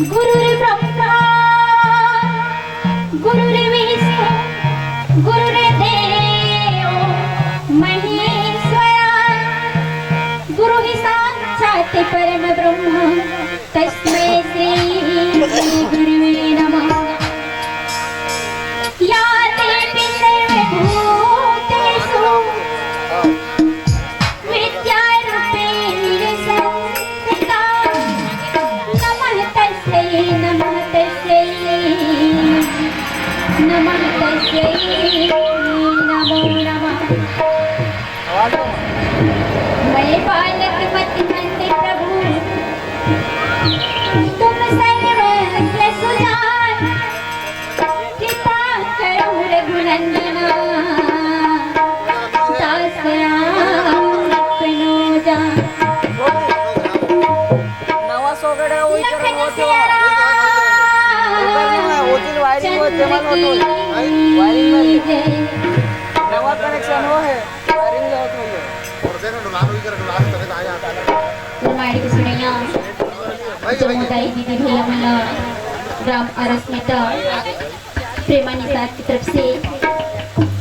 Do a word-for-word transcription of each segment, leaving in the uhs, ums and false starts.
गुरुर्ब्रह्मा गुरुर्विष्णु गुरुर्देवो महेश्वरा। गुरुः साक्षात् परम ब्रह्म तस्मै श्री गुरुवे नमः। या देवी सर्वभूतेषु विद्यारूपेण संस्थिता। नमः तस्यै, नमः तस्यै, नमः तस्यै, नमो नमः। मैं बालक मति मंद प्रभु, तुम सर्वत्र सुजान। कृपा करो रघुनंदना, दास आपनो जान। नवा सौ गड़ा वही लखन करन होत सिया हे। राम ओजिल वायरिंग होत, चंद्र तेमन होत की होत। वायरिंग में। जय। नवा कनेक्शन हो हे, वायरिंग ले होत होई हे। रामायण के सुनैया जम्मो दाई दीदी भैया मन ला राम अरस मेटा प्रेमा निषाद की तरफ से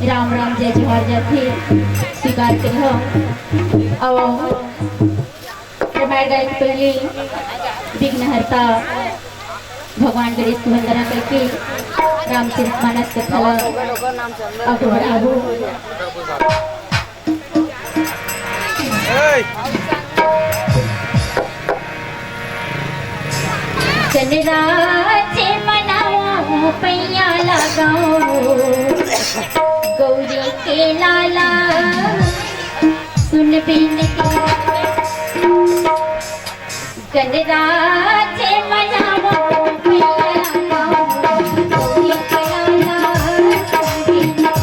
राम राम जय जोहार जाथे, स्वीकार करिहो। अउ रामायण गाय के पहले विघ्नहर्ता भगवान गणेश की वंदना करके रामचरित मानस कथा ला आगू बढ़ाबो। चंद्रा के मनाओ पैया लगाओ, गौरी के लाला सुन बिनती। चंद्रा के मनाओ पैया लगाओ, गौरी के लाला सुन बिनती।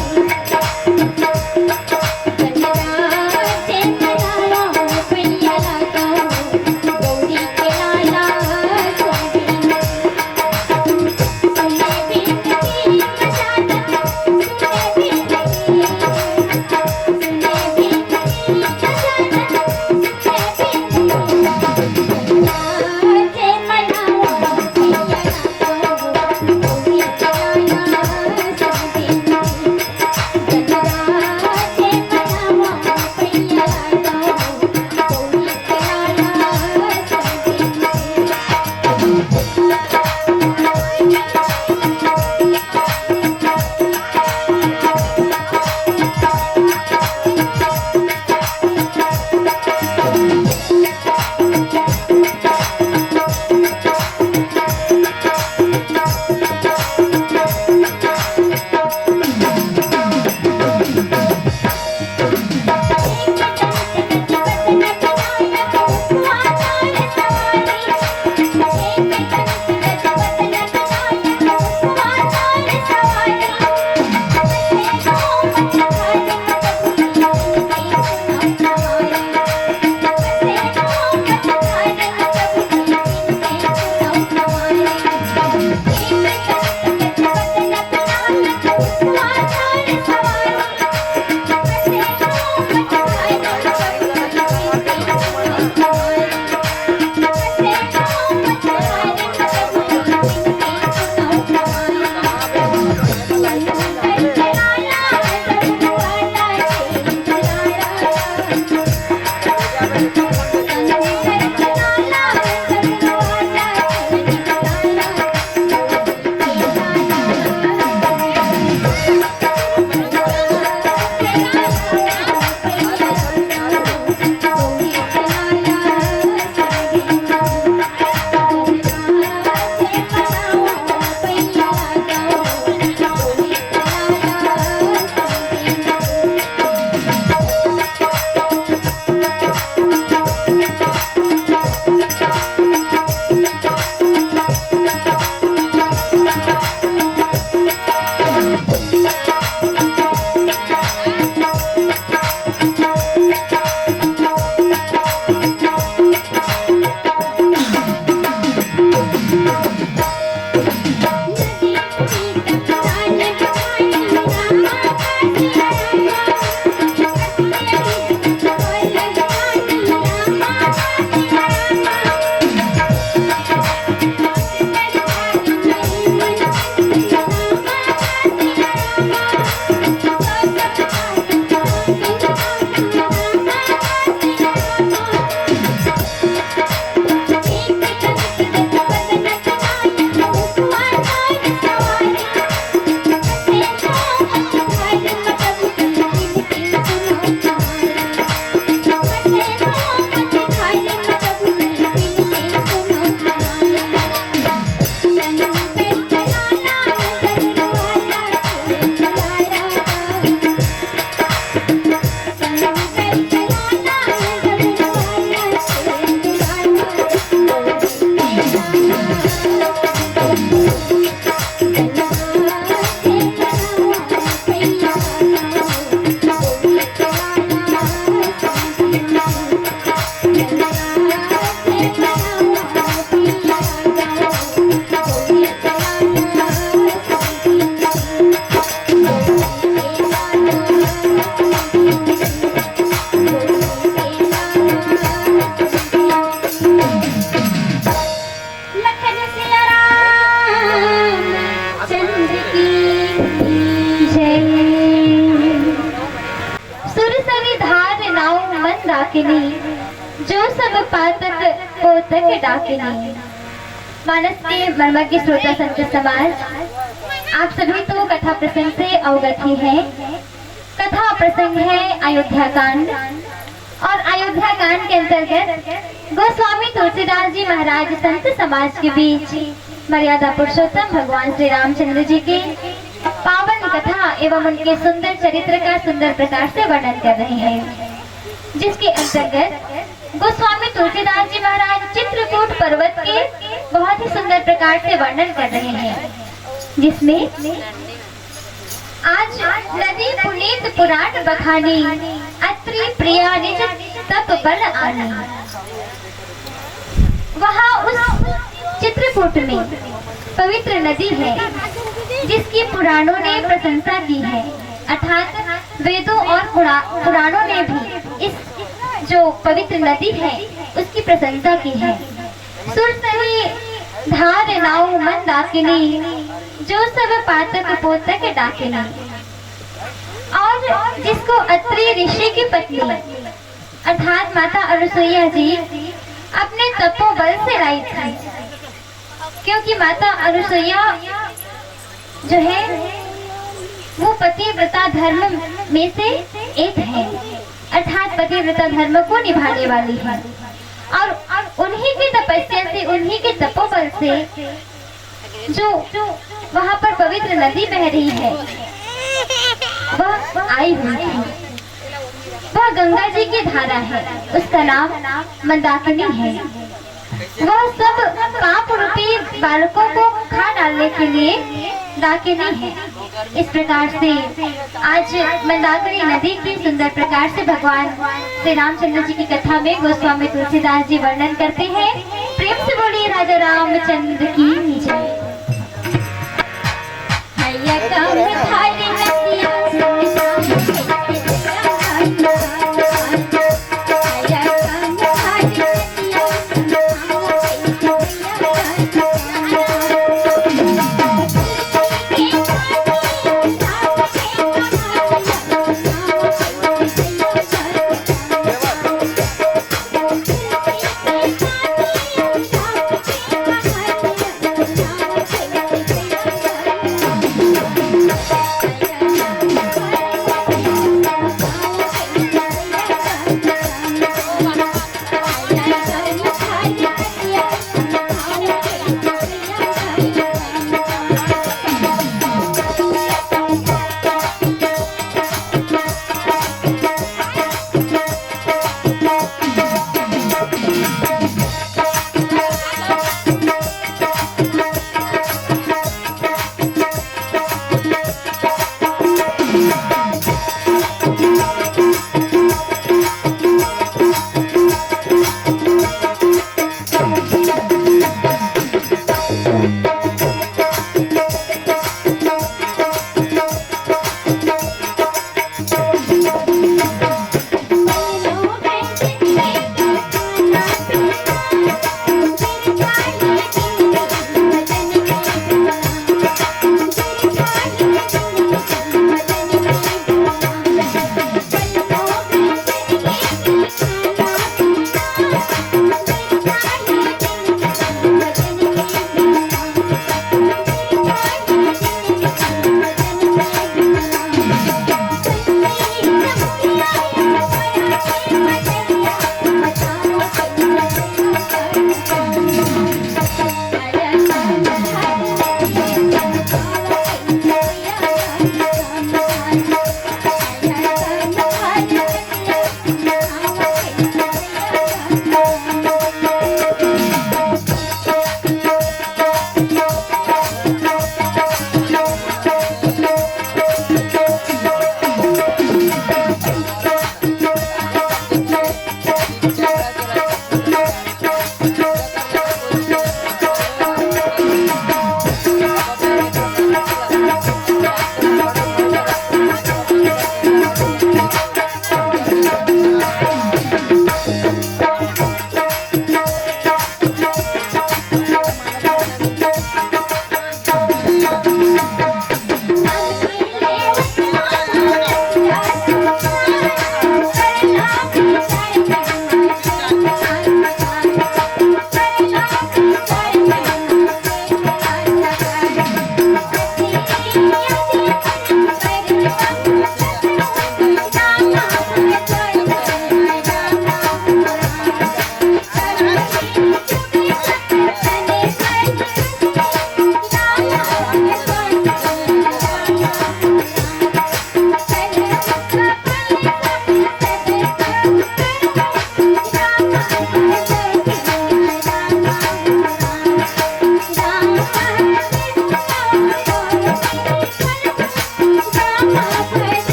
लखन सिया राम चंद्र की जय। सुर सरी धार नाव मंदाकिनी, जो सब पातक पोतक डाकिनी। मानस के मर्मज्ञ श्रोता संत समाज, आप सभी तो कथा प्रसंग से अवगत ही हैं। कथा प्रसंग है अयोध्या कांड और अयोध्या कांड के अंतर्गत गोस्वामी तुलसीदास जी महाराज संत समाज के बीच मर्यादा पुरुषोत्तम भगवान श्री रामचंद्र जी के पावन कथा एवं उनके सुंदर चरित्र का सुंदर प्रकार से वर्णन कर रहे हैं, जिसके अंतर्गत गोस्वामी तुलसीदास जी महाराज चित्रकूट पर्वत के बहुत ही सुंदर प्रकार से वर्णन कर रहे हैं, जिसमें आज नदी पुनीत पुराण बखानी, अत्रि प्रिया निज तप बल आनी। वहाँ उस चित्रकूट में पवित्र नदी है, जिसकी पुराणों ने प्रशंसा की है, अर्थात वेदों और पुरा-, पुराणों ने भी इस जो पवित्र नदी है, उसकी प्रशंसा की है। सुरसरी धार नाव मंदाकिनी, जो सब पातक पोतक डाकिनी। और जिसको अत्रि ऋषि की पत्नी अर्थात माता अनुसुईया जी अपने तपोबल से लाई थी, क्योंकि माता अनुसुईया जो है वो पतिव्रता धर्म में से एक है, अर्थात पतिव्रता धर्म को निभाने वाली है। और उन्हीं की तपस्या से, उन्हीं के तपोबल से जो वहां पर पवित्र नदी बह रही है, वह आई हुई थी। वह गंगा जी की धारा है, उसका नाम मंदाकिनी है। वह सब पाप रूपी बालकों को खा डालने के लिए डाकिनी है। इस प्रकार से आज मंदाकिनी नदी की सुंदर प्रकार से भगवान श्री रामचंद्र जी की कथा में गोस्वामी तुलसीदास जी वर्णन करते हैं। प्रेम से बोलिए राजा रामचंद्र की जय।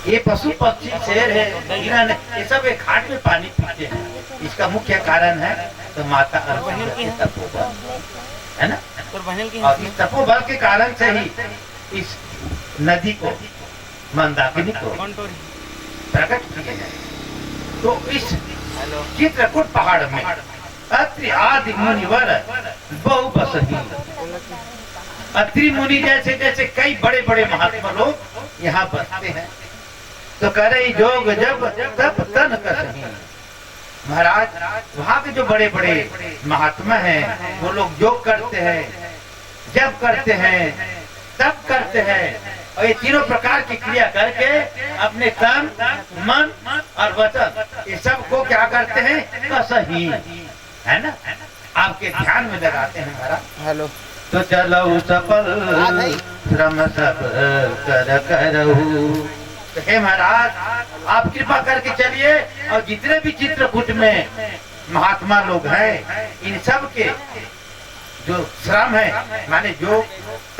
ये पशु पक्षी शेर है, हिरण है, ये सब एक घाट में पानी पीते हैं। इसका मुख्य कारण है तो माता अरसी के तपोबल, है ना? और इस तपोबल के कारण से ही इस नदी को, मंदाकिनी को प्रकट किए हैं। तो इस चित्रकूट पहाड़ में अत्रि आदि मुनिवर बहु बसही। अत्रि मुनि जैसे जैसे कई बड़े बड़े महात्मा लोग यहाँ बसते हैं। तो करे जोग जब तप तन कसही। महाराज, वहाँ के जो बड़े बड़े महात्मा हैं, वो लोग योग करते हैं, जप करते हैं, तप करते हैं, और ये तीनों प्रकार की क्रिया करके अपने तन, मन और वचन, ये सब को क्या करते हैं? कसही, है ना, आपके ध्यान में लगाते हैं महाराज। हेलो। तो चलो सफल श्रम सब कर करहु। तो हे महाराज, आप कृपा करके चलिए, और जितने भी चित्रकूट में महात्मा लोग हैं, इन सब के जो श्रम है, माने जो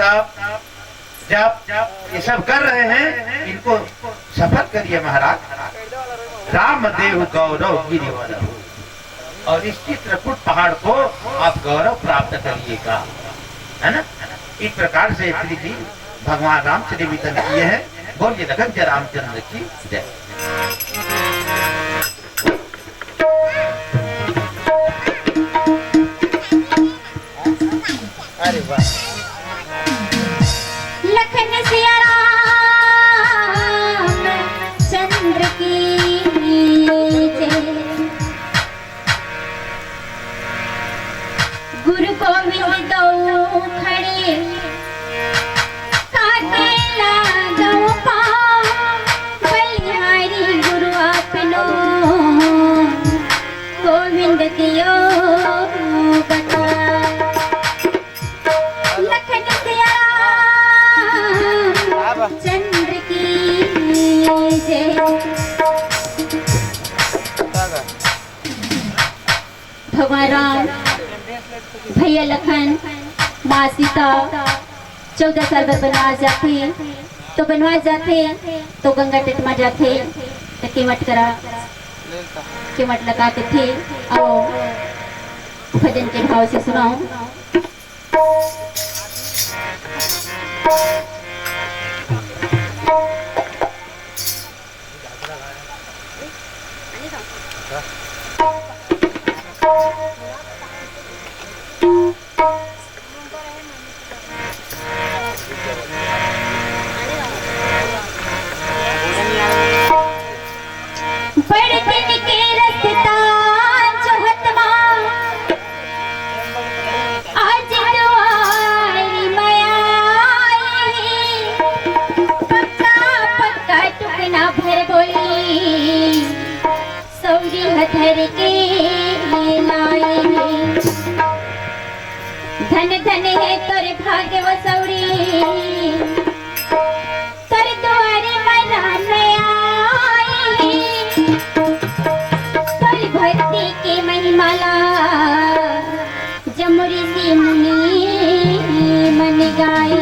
तप जप ये सब कर रहे हैं, इनको सफल करिए महाराज। राम देव गौरव गिरिवर, और इस चित्रकूट पहाड़ को आप गौरव प्राप्त करिएगा, है ना? इस प्रकार से श्री जी भगवान राम से निवेदन किए हैं। बोलिए लखन जय रामचंद्र की जय। अरे वाह। लखन सिया राम चंद्र की जय। गुरु गोविंद दो खड़े काटे लागो पाँव, बलिहारी गुरु आपनो, गोविंद दियो बता। लखन सिया राम चंद्र की जय। भगवान राम, भैया लखन, माँ सीता चौदह साल बाद बनवास जाथे, तो बनवास जाथे तो गंगा तट मा जाथे, तो केवट करा, केवट लगा देथे, अउ भजन के भाव से सुनाओ। बड़ दिन के रस्ता जोहत मा आज दुआरी मया आई, पक्का पक्का टुकना भर बोली, सौरी ह धर के लाई। धन धन हे तोर भाग्य वो सौरी, तोर दुआरे मना नया आई, तोर भक्ति के महिमा ला जमुरी से मुनि मन गाए।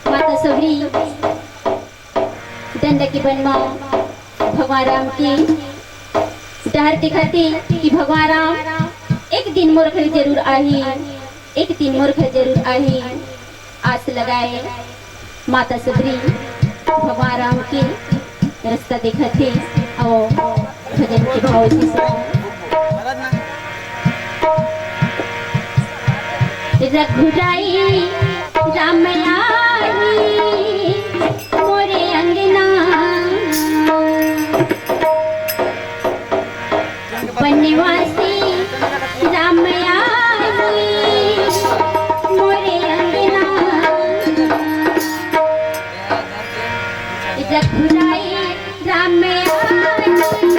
माता सौरी डंडा के बन मा भगवान राम के डहर दिखाथे कि भगवान राम एक दिन मोर घर जरूर आही, एक दिन मोर घर जरूर आही। आस लगाए माता सौरी भगवान राम के रस्ता दिखाथे अउ भजन के भाव से सुनाए। रघुराई राम आई मोरे अंगना, बनवासी राम आई मोरे अंगना। रघुराई राम आई, राम आई।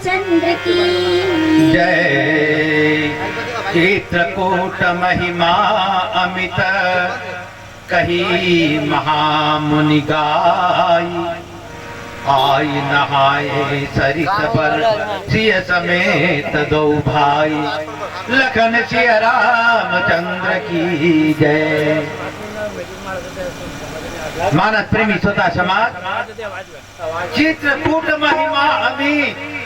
चंद्र की जय। चित्रकूट महिमा अमित कही महामुनि गाई। आई नहाए सरिस बर सिय समेत दो भाई। लखन सिय रामचंद्र की जय। मानस प्रेमी श्रोता समाज, चित्रकूट महिमा अमित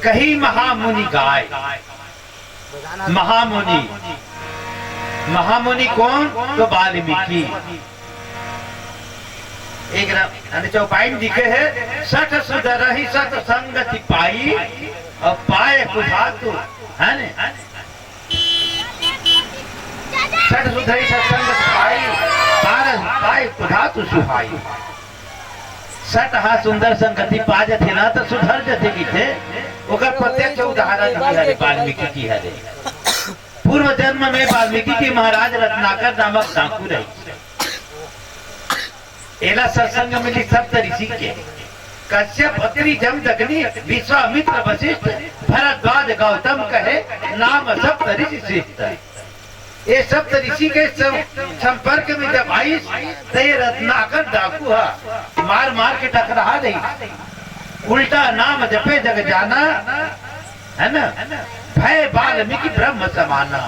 कही महामुनि गाय। महामुनि, महामुनि कौन? तो वाल्मीकि। एक र-, अरे चौपाई में लिखे है, "सठ सुधरहि सत संगति पाई, और पाए कुधातु है ने? सठ सुधरी सत्संग सुहाई, पारस पाए कुधातु सुहाई। सठ हा सुंदर संगति पा जथे ना, त सुधर जथे किथे। ओकर प्रत्यक्ष उदाहरण हमारे वाल्मीकि जी हरे। पूर्व जन्म में वाल्मीकि जी महाराज रत्नाकर नामक डाकू रहे। एला सत्संग मिली सप्त ऋषि के। कश्यप, अत्रि, जमदग्नि, विश्वामित्र, वशिष्ठ, भरद्वाज, गौतम कहे, नाम सप्त ऋषि श्रेष्ठ। ये सप्त ऋषि के सं-, संपर्क में जब आइस, त ये रत्नाकर डाकू हा मार मार के टकरा रही। उल्टा नाम जपे जग जाना, है ना? भय वाल्मीकि ब्रह्म समाना।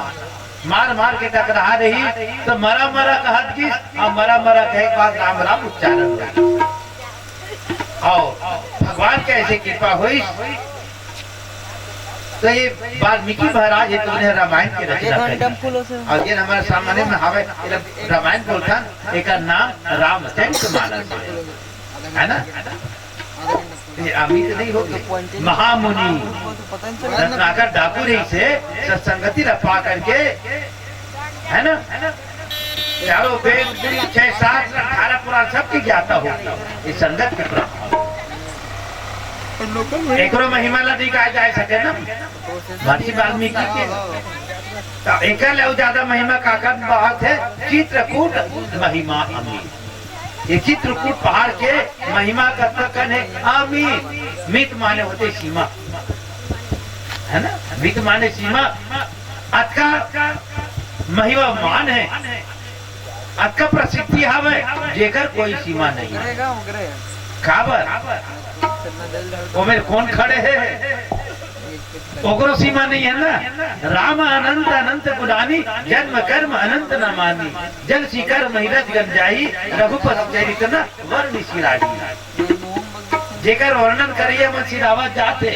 मार मार के टकरा रही, तो मरा मरा कहत गिस, और मरा मरा कहे के बाद राम राम उच्चारण होइस। और भगवान के ऐसे कृपा होइस, तो ये वाल्मीकि महाराज हे, तो उन्हें रामायण के रचना करी। और ये हमारे सामने में हवे, एला रामायण बोलथन, एकर नाम रामचरित मानस है, है ना? ये अमित नहीं होगे, महामुनि रत्नाकर डाकू रहिसे सत्संगति ला पा करके, है ना? चारों वेद, छह शास्त्र, अठारह पुराण, सबके ज्ञाता हो गए, ये संगत के प्रभाव। एकरो महिमा ला नहीं कहा जा सके ना, महर्षि वाल्मीकि के। तो एकर ले ज्यादा महिमा काकर बात है, चित्रकूट महिमा अमित। ये चित्रकूट पहाड़ के महिमा कतका कन है? अमित। मित माने होथे सीमा, है ना? मित माने सीमा। अतका महिमा मान है, अतका प्रसिद्धि हवे, जेकर कोई सीमा नहीं है। काबर? ओमेर कोन खड़े हे? ओकरो सीमा नहीं है ना। राम अनंत अनंत गुणानी, जन्म कर्म अनंत न मानी। जल शिखर महिरज गंजाई, रघुपति चरित न वर्णि सिराही। जेकर वर्णन करिया मन सिरावत जाथे,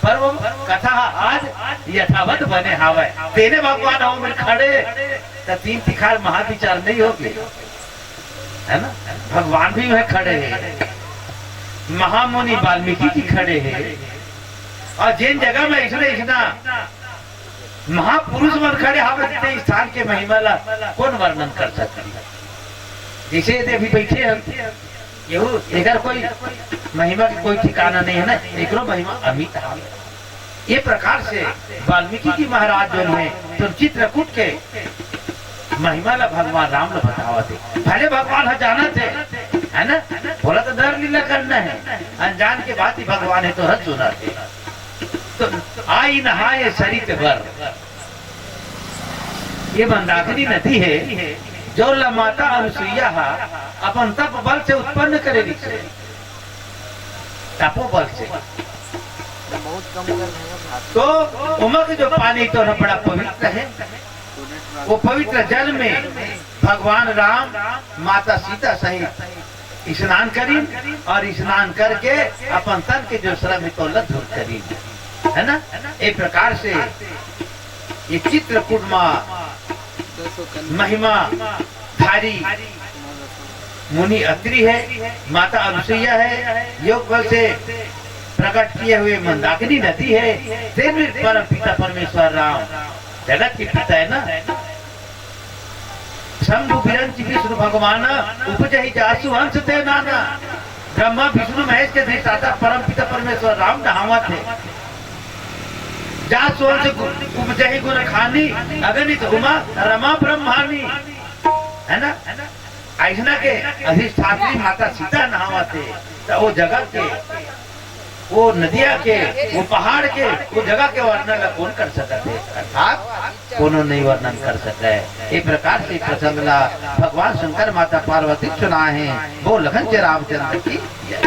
पर वो कथा आज यथावत बने हावय। तेने भगवान हो मिल खड़े, त तीन तिखार महाविचार नहीं होगे, है ना? भगवान भी वह खड़े हैं, महामुनि वाल्मीकि जी खड़े हैं, और जिन जगह में इसने इतना महापुरुष मन खड़े हावय, ते स्थान के महिमा ला कौन वर्णन कर सकती? जैसे ये अभी बैठे हैं, यहू एकर कोई महिमा के कोई ठिकाना नहीं है ना, एकरो महिमा अमित है। ये प्रकार से वाल्मीकि जी महाराज जो है, तो चित्रकूट के महिमा ला भगवान राम ला बतावत हे। भले भगवान ह जानत हे, है ना? बोला तो नर लीला करना है, अनजान के बात ही भगवान है तो हर सुना थे। तो आई नहाए सरित बर, ये मंदाकिनी नदी है, जो ला माता अनुसुईया हा अपन तप बल से उत्पन्न करे रिहिस हे। तपोबल से। बहुत कम कर रहे हैं भात। तो उमा के जो पानी तो है बड़ा पवित्र है, वो पवित्र जल में भगवान राम माता सीता सहित स्नान करीन और स्नान करके अपन तन के जो श्रम है तो ला दूर करीन, है ना? एक प्रकार से ये चित्रकूट मा महिमा धारी मुनि अत्रि है, माता अनुसुईया है, योग बल से प्रकट किए हुए मंदाकिनी नदी है, तेन में परम पिता परमेश्वर राम जगत के पिता है ना। शंभु विरंच विष्णु भगवान, उपजहि जासु अंश ते नाना। ब्रह्मा विष्णु महेश के अधिष्ठाता परम पिता परमेश्वर राम नहावत हे। जासु अंश गु-, उपजहि गुण खानी, अगणित उमा रमा ब्रह्मानी। है ना? ऐसना के अधिष्ठात्री माता सीता नहावत हे, तो वो जगत के, वो नदिया के, वो पहाड़ के, वो जगह के वर्णन ला कौन कर सकत हे? अर्थात कोनो नहीं वर्णन कर सकत हे। इस प्रकार से प्रसंग ला भगवान शंकर माता पार्वती सुनाए हे। बोल लखन के रामचंद्र की जय।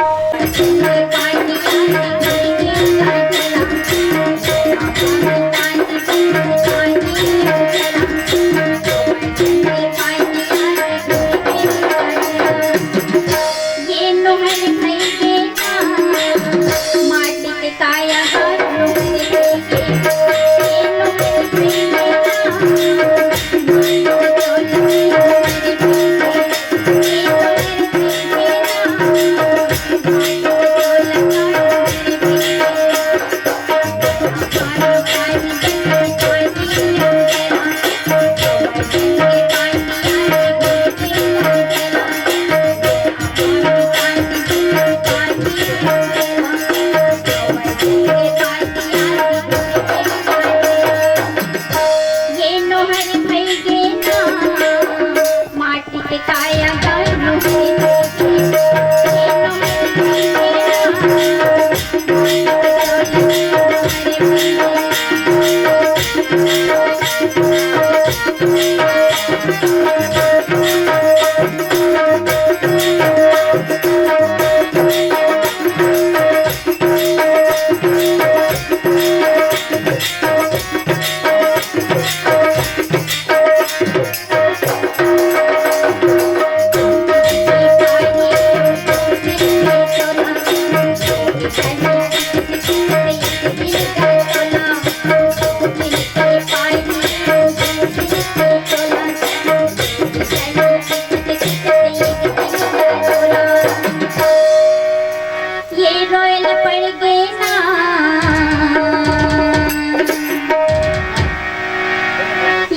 ये रोयल पड़ गे ना,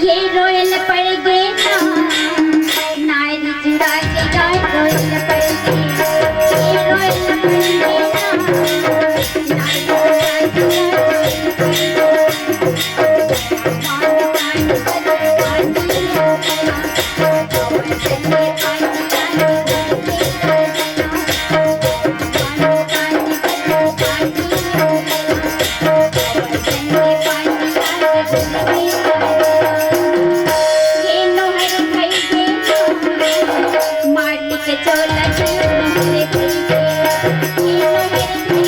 ये रोयल पड़ गे ना, नारी चुरा के गाय रोयल पड़ गे, ये रोयल पड़ गे ना, नारी चुरा के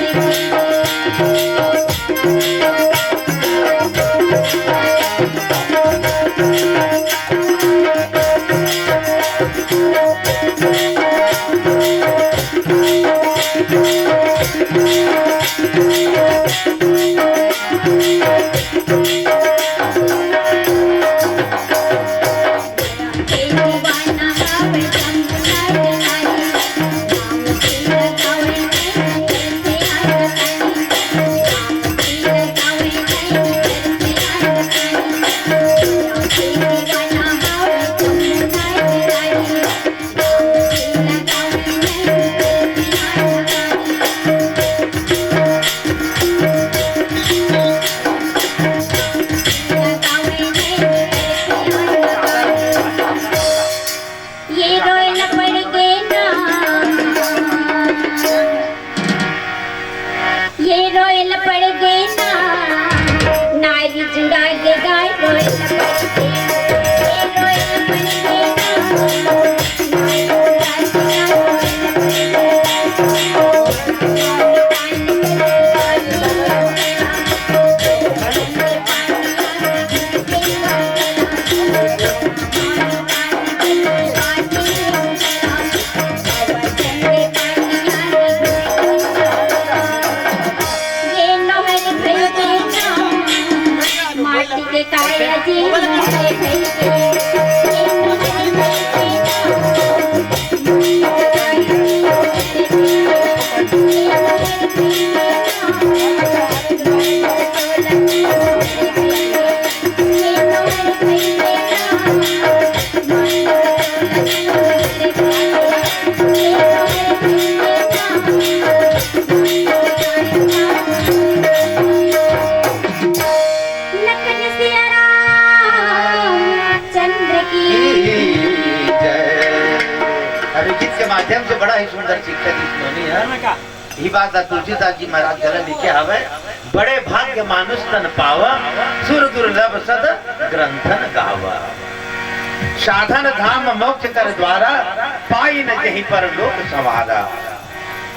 गाय रोयल पड़ गे। ये रोयल पड़ गे ना, ये रोयल पड़ गे ना, नारी जुड़ा के गाय रोयल पड़ गे, ये रोयल पड़ गे ना, नारी जुड़ा के गाय रोयल पड़ गे। लखन सिया राम चंद्र की। जय। अरे, गीत के माध्यम से बड़ा ही सुंदर शिक्षा दी सुनोनी है। यही बात है, तुलसीदास जी महाराज गला लिखे हवे, "बड़े भाग्य मानुष तन पावा, सुर दुर्लभ सद ग्रंथन गावा। साधन धाम मोक्ष कर द्वारा, पाई न यही पर लोक संवारा।"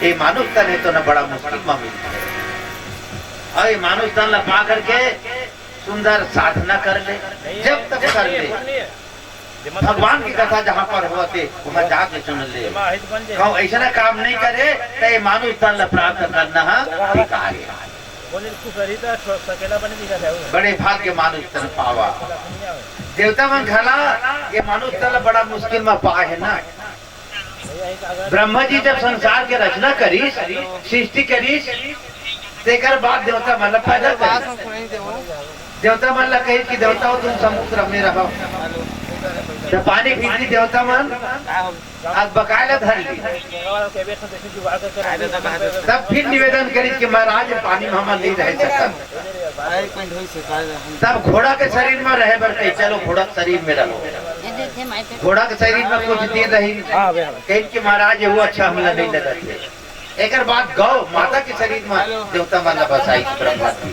ये मानुष तन है तो न बड़ा मुश्किल में मिलता है। और ये मानुष तन ला पा करके सुंदर साधना कर ले, जब तक कर ले, भगवान की कथा जहाँ पर होथे, वहाँ जाके सुन ले। कहूँ ऐसा काम नहीं करे, तो ये मानुष तन ला प्राप्त करना है बेकार है। बड़े भाग्य मानुष तन पावा। देवता मन घला ये मानुष तन ला बड़ा मुश्किल में पाए है ना। ब्रह्मा जी जब संसार के रचना करिस, सृष्टि करिस, तेकर बाद देवता मन ला पैदा करिस। देवता मन ला कहिस कि देवता हो, तुम समुद्र में रहो। जब पानी फेंकी देवता मन, अब बकाए ला धर ली। तब फिर निवेदन करिस कि महाराज, पानी में हमन नहीं रह सकत। तब घोड़ा के शरीर में रहे बर कही, चलो घोड़ा के शरीर में रहो। घोड़ा के शरीर में कुछ दिन रही। कहिन कि महाराज, ये वो अच्छा हमला नहीं लगत है। एकर बाद गौ माता के शरीर म देवता मन ला बसाई ब्रह्मा जी।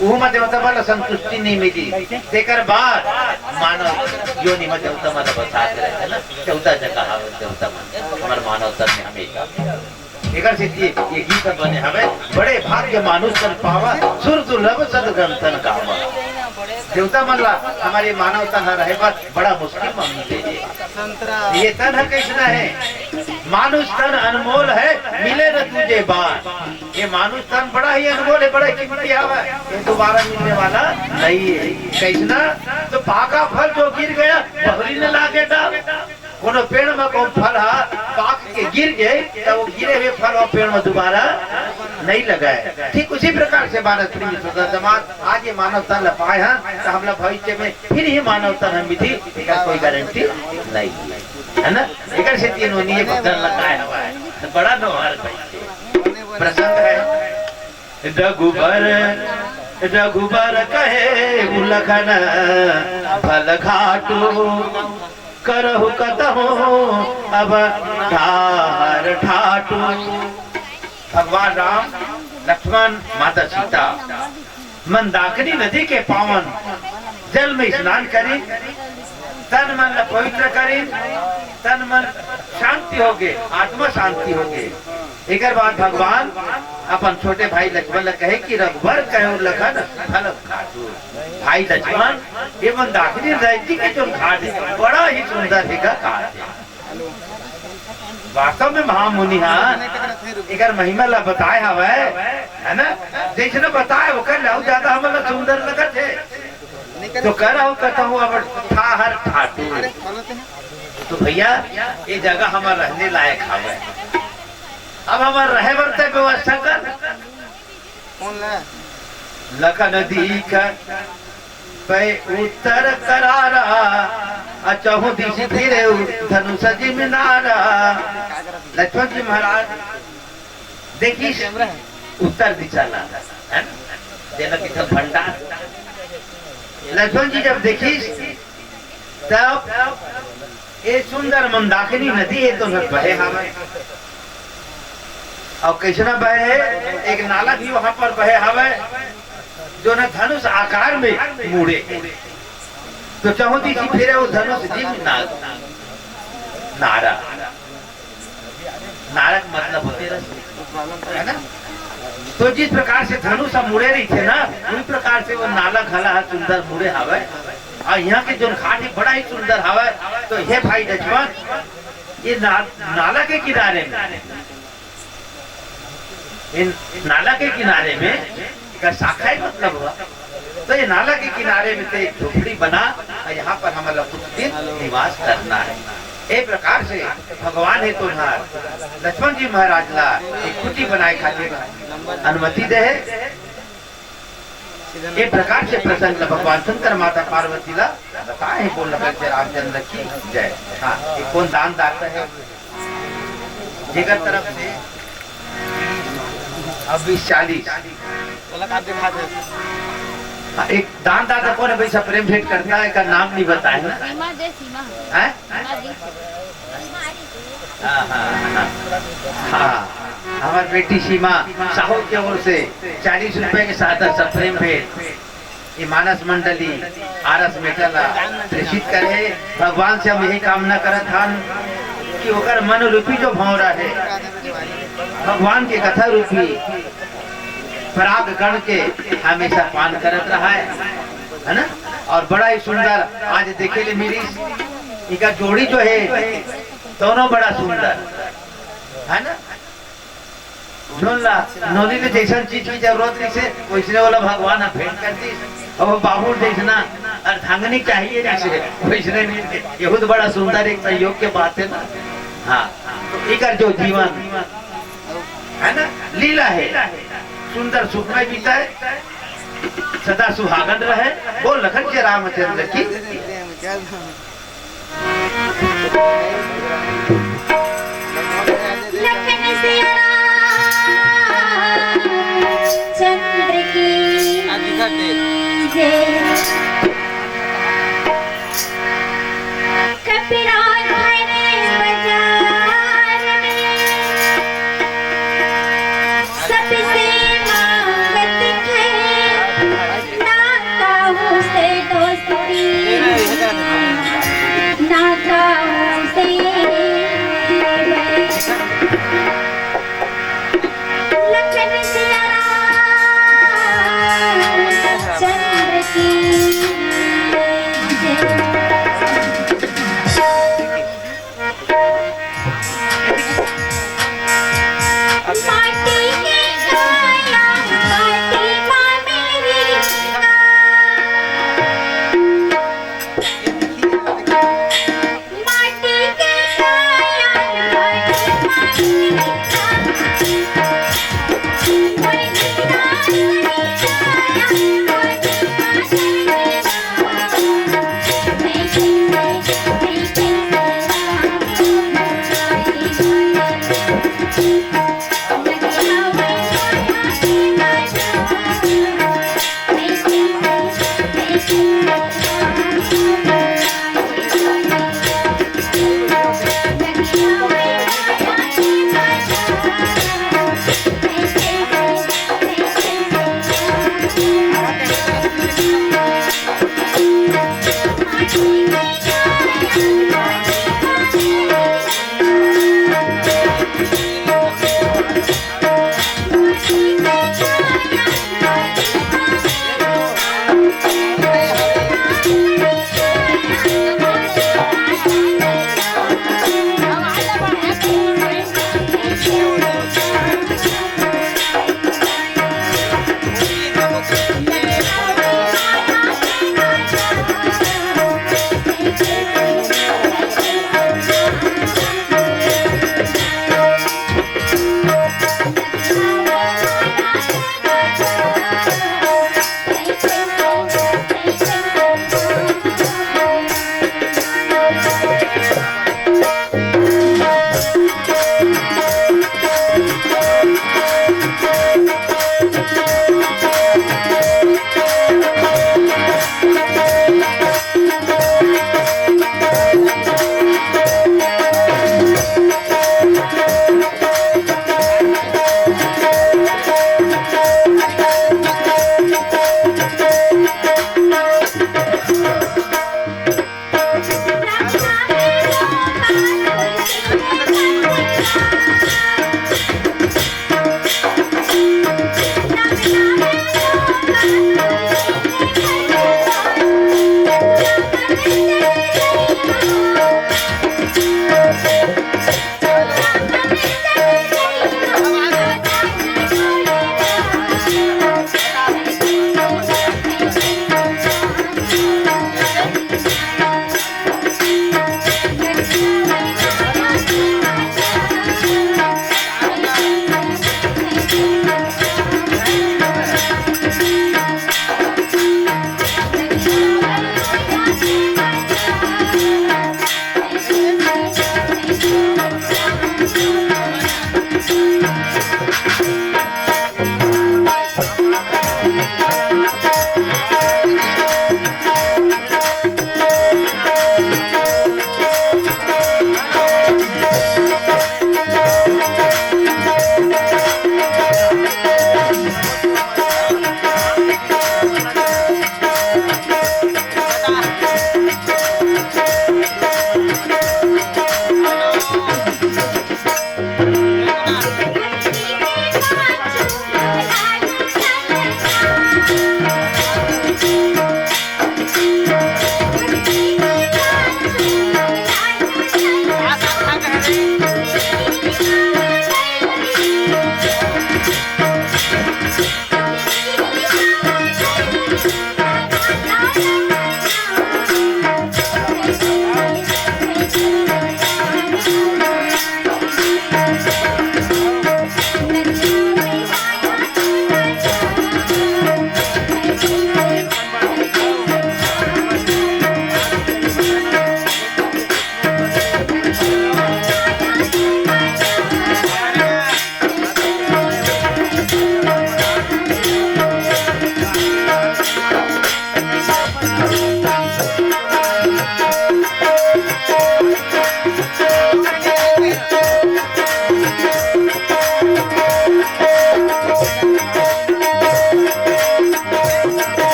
उहू म देवता मन ला संतुष्टि नहीं मिली। तेकर बाद मानव योनि म देवता मन ला बसा के रखे ना, चौदह जगह हवे देवता मन, हमर मानव तन में हमेशा। एकर सेती ये गीत बने हवे, बड़े भाग्य मानुष तन पावा, सुर दुर्लभ सद ग्रंथन गावा। देवता मन ला हमर मानव तन ह रहे बर बड़ा मुश्किल म मिले हे। ये तन ह कइसना हे? मानुष तन अनमोल है, मिले न दूजे बार। ये मानुष तन बड़ा ही अनमोल है, बड़ा कीमती हवय, ये दोबारा मिलने वाला नहीं है। कइसना? तो पाका फल जो गिर गया, बहुरी न लागे डाल। कोनो पेड़ म कोनो फल ह पाक के गिर गे, त वो गिरे हुए फल वो पेड़ म दोबारा नहीं लगाए। ठीक उसी प्रकार से मानस प्रेमी श्रोता समाज, आज ये मानव तन ल पाए हन, त हमला भविष्य में फिर ही मानव तन ह मिलही, एकर कोई गारंटी नहीं है, है ना? एकर सेती नोनी ये भक्तन ल काय हवय, त बड़ा नोहर कहिके प्रसंग है। रघुबर, रघुबर कहे लखन भल घाटू, करहु कतहु अब ठार ठाटू। भगवान राम, लक्ष्मण, माता सीता मंदाकिनी नदी के पावन जल में स्नान करिन, तन मन ल पवित्र करिन, तन मन शांति होगे, आत्मा शांति होगे। एकर बाद भगवान अपन छोटे भाई लक्ष्मण ल कहे कि रघुबर कहे लखन भल घाटू। भाई लक्ष्मण, ये मंदाकिनी नदी के जो घाट है, बड़ा ही सुंदर हे का घाट है। वास्तव में महामुनि ह एकर महिमा ला बताए हवय, है ना? जइसने बताए ओकर ले अउ ज्यादा हमन ला सुंदर लगत हे। तो करहु कतहु अब ठाहर ठाटू। तो भैया, ये जगह हमर रहने लायक हवय। अब हमर रहे बर ते व्यवस्था कर। कौन ला? लखन दीख पै उत्तर करारा, अ चहुँ दिशि फिरे धनुष जिम नारा। लक्ष्मण जी महाराज देखिस उत्तर दिशा ला, है ना? जेला किथे भंडार। लक्ष्मण जी जब देखिस तब ए सुंदर मंदाकिनी नदी ए तो न बहे हवय। अउ कइसना बहे हे? एक नाला भी वहां पर बहे हवय, जो न धनुष आकार में मुड़े। तो चहुँ दिशि फिरे वो धनुष जिम ना-, नारा। नारा के मतलब होथे रस, है ना? तो जिस प्रकार से धनुष ह मुड़े रहिथे ना, उही प्रकार से वो नाला घला ह सुंदर मुड़े हवय। अउ इहाँ के जोन घाट हे बड़ा ही सुंदर हवय। तो हे भाई लक्ष्मण, ये ना-, नाला के किनारे में, इन नाला के किनारे में एकर शाखा ही मतलब हुआ। तो ये नाला के किनारे में ते एक झोपड़ी बना अउ यहाँ पर हमन ला कुछ दिन निवास करना है। ए प्रकार से भगवान हे तुम्हार लक्ष्मण जी महाराज ला एक कुटी बनाए खातिर अनुमति दे हे। ए प्रकार से प्रसंग ला भगवान शंकर माता पार्वती ला बताए हे। बोल लखन के रामचंद्र की जय। हाँ, ये कौन दान दाता है? जेकर तरफ से अब बीस चालीस। हाँ, एक दान दाता कौन है भाई, सब प्रेम भेंट करता है, एकर नाम नहीं बताए ना। सीमा दे, सीमा। हैं? सीमा दी। हाँ, हाँ, हाँ। हाँ, हमार बेटी सीमा साहू के ओर से चालीस रुपए के साथ सब प्रेम भेंट। ये मानस मंडली आरस मेटा ला प्रेषित करे। भगवान से हम यही कामना करत हन कि ओकर मन रूपी जो भौंरा हे, भगवान के कथा रूपी पराग कण के हमेशा पान करत रहा है, है ना? और बड़ा ही सुंदर आज देखे ले मिलिस, इनका जोड़ी जो है दोनों बड़ा सुंदर, है ना? जोन ला नोनी ले जैसन चीज की जरूरत रहिसे, वैसने वाला भगवान ह भेंट कर दिस। अब बाबू जैसना अर्धांगिनी चाहिए रहिसे, वैसने मिल गे। यहू तो बड़ा सुंदर एक संयोग के बात है ना। हाँ, तो एकर जो जीवन है ना, लीला है, सुंदर सुखमय बीता है, सदा सुहागन रहे। बोल लखन के रामचंद्र की। लखन सिया रामचंद्र की जय। कपिरान भरे बाजार में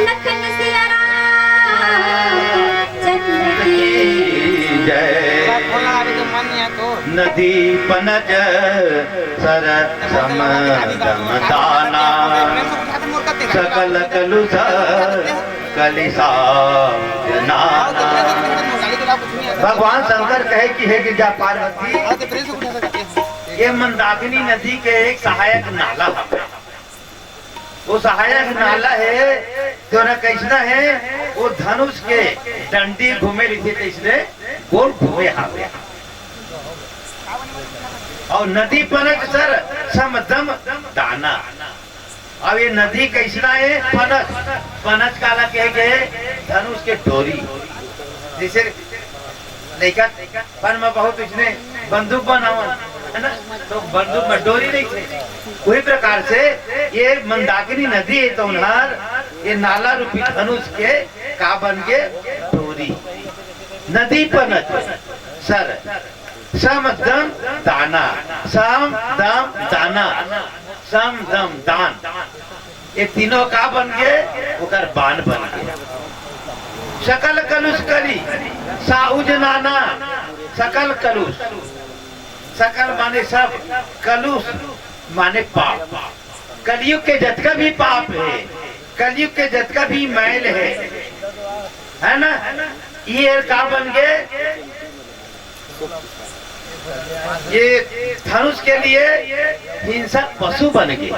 लखन सिया राम चंद्र की जय। नदी पनज सर सम दम दाना, सकल कलुष कलिसा जनाना। भगवान शंकर कहे कि हे गिरजा पार्वती, ये मंदाकिनी नदी के एक सहायक नाला हवे। वो सहायक नाला हे, जोन कइसना हे, वो धनुष के डंडी घूमे रहिथे, तइसने गोल घूमे हावे। अउ नदी पनज सर सम दम दाना। अब ये नदी कइसना हे? पनज, पनज काला कहे गए? धनुष के डोरी। जइसे लइका पन में बहुत उसने बंदूक बनावन, है ना, तो बंदूक में डोरी रहिथे। वही प्रकार से ये मंदाकिनी नदी हे, तो उन्हार ये नाला रूपी धनुष के का बन गे? डोरी। नदी पनज सर सम दम दाना, सम दम दाना, सम दम दान, ये तीनों का बन गे? ओकर बान बन गे। सकल कलुष करी साउज नाना, सकल कलुष, सकल माने सब, कलुष माने पाप। कलयुग के जतका भी पाप हे, कलयुग के जतका भी मैल हे, है ना, ये का बन गे? ये धनुष के लिए हिंसक पशु बन गे।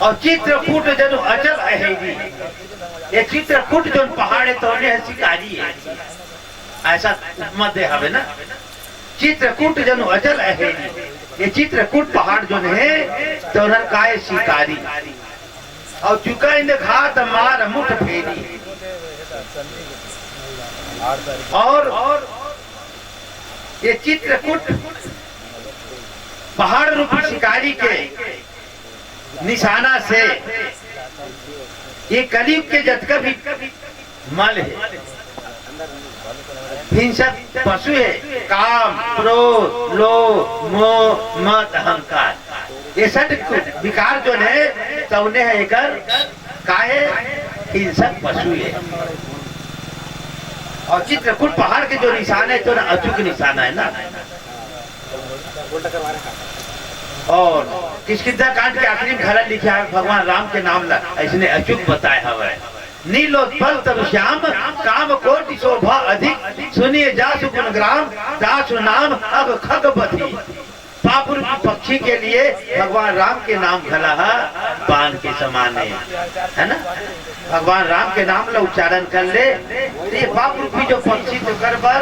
अउ चित्रकूट जनु अचल अहेरी, ये चित्रकूट जोन पहाड़ हे, तउने ह शिकारी हे, अइसा उपमा दे हवे ना। चित्रकूट जनु अचल अहेरी, ये चित्रकूट पहाड़ जोन हे, तोनर काय शिकारी। अउ चुका इंद घात मार मुठ फेरी। अउ ये चित्रकूट पहाड़ रूपी शिकारी के निशाना से ये कलयुग के जतका भी मल हे, हिंसक पशु हे, काम, क्रोध, लोभ, मोह, मद, अहंकार, ये सब विकार जोन हे, तउने ह एकर काहे हिंसक पशु हे। अउ चित्रकूट पहाड़ के जो निशान हे, तो ना अचूक निशान हे ना। अउ किष्किंधा कांड के आखिरी में घला लिखे हे, भगवान राम के नाम ला अइसने अचूक बताए हवे। नीलोत्पल तरु श्याम, काम कोटि शोभा अधिक, सुनिए जासु गुण ग्राम, जासु नाम अघ खग बधी। पाप रूपी पक्षी के लिए भगवान राम के नाम घला ह बान के समान हे, है ना? भगवान राम के नाम ला उच्चारण कर ले, तो ये पाप रूपी जो पक्षी तो कर बर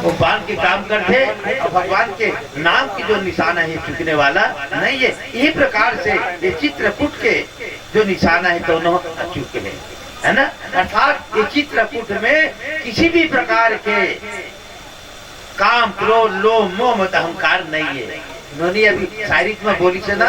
वो बान के काम करथे, अउ भगवान के नाम की जो निशाना हे चूकने वाला नहीं हे। यही प्रकार से ये चित्रकूट के जो निशाना हे, दोनों अचूक हे, है ना? अर्थात ये चित्रकूट में किसी भी प्रकार के काम, क्रोध, लोभ, मोह, मद, अहंकार नहीं हे। नोनी अभी शायरी में बोलिस ना,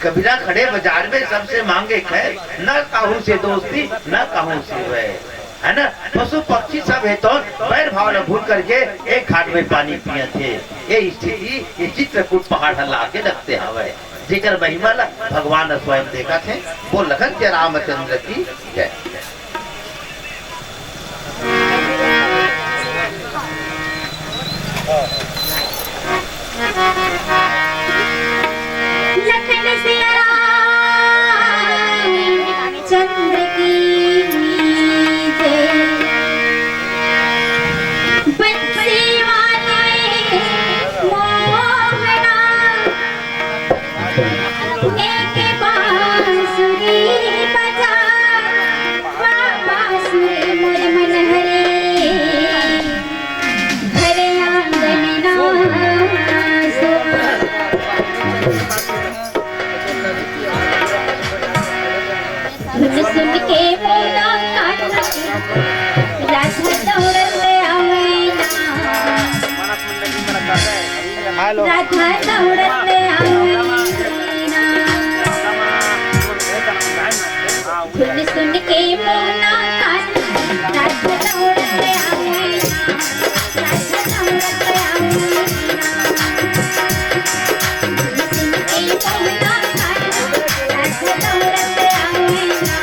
कबीरा खड़े बाजार में सबसे मांगे खैर, न कहूँ से दोस्ती, न कहूँ से वैर, है ना? पशु पक्षी सब हे तो बैर भाव ला भूल करके एक घाट में पानी पियत हे। ये स्थिति ये चित्रकूट पहाड़ ह ला के रखते हवे। जेकर महिमा ला भगवान ह स्वयं देखत हे। बोल लखन के रामचंद्र की जय। लखन सिया राम चंद्र की जय। बंसी वाले मोहना एक बांसुरी बजा। राधा दौड़त आवे ना। हेलो। राधा दौड़त आवे ना। धुन सुन के मोना कान। राधा दौड़त आवे ना। राधा दौड़त आवे ना। धुन सुन के मोना कान। राधा दौड़त आवे ना।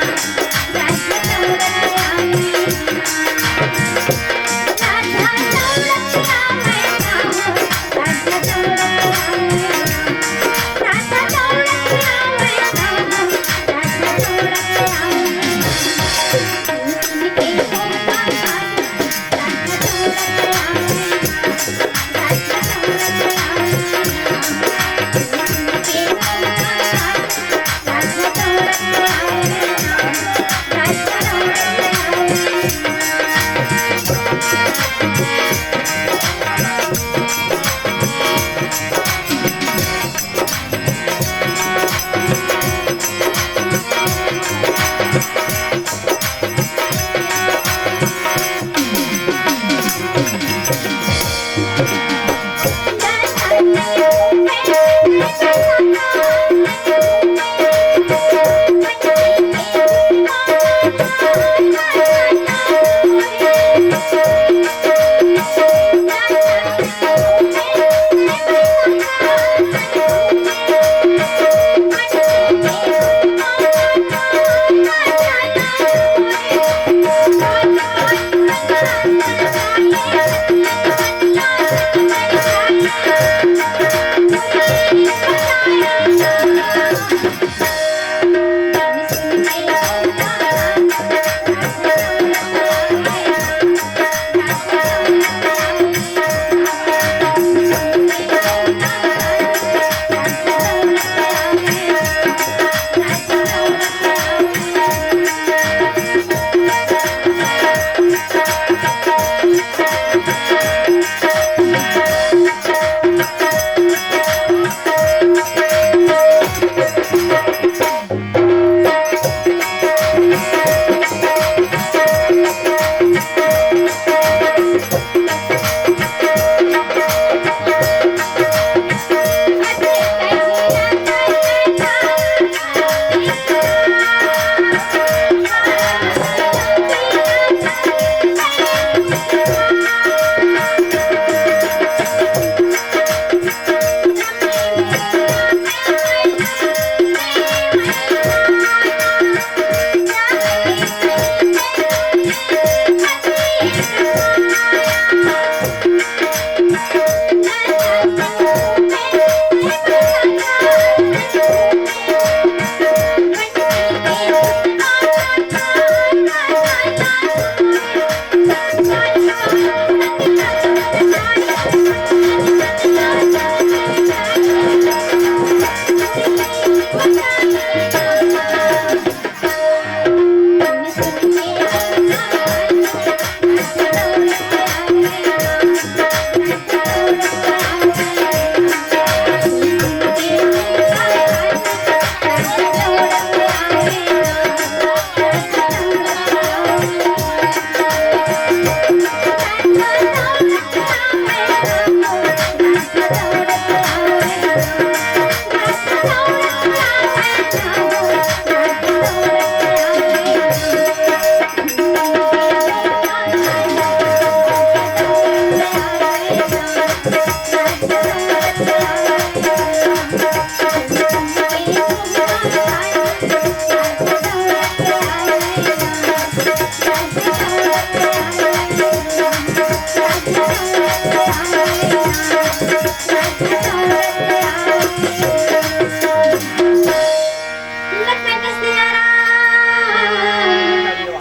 लखन सिया राम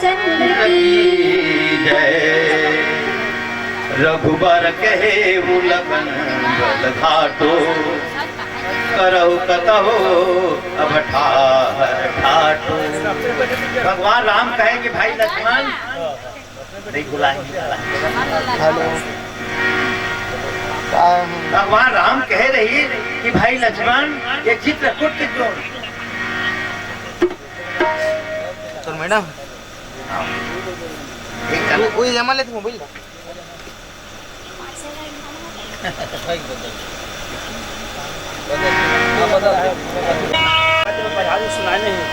चंद्र की जय। रघुबर कहे मुलकन बल घाटो, करहु कतहु अब ठाहर ठाटो। भगवान राम कहे कि भाई लक्ष्मण, नहीं बुलाएंगे। हेलो। भगवान राम कह रही कि भाई लक्ष्मण, ये चित्रकूट की क्यों? तो मैडम, वो, वो ये जमा लेते मोबाइल का। सुनाने हैं।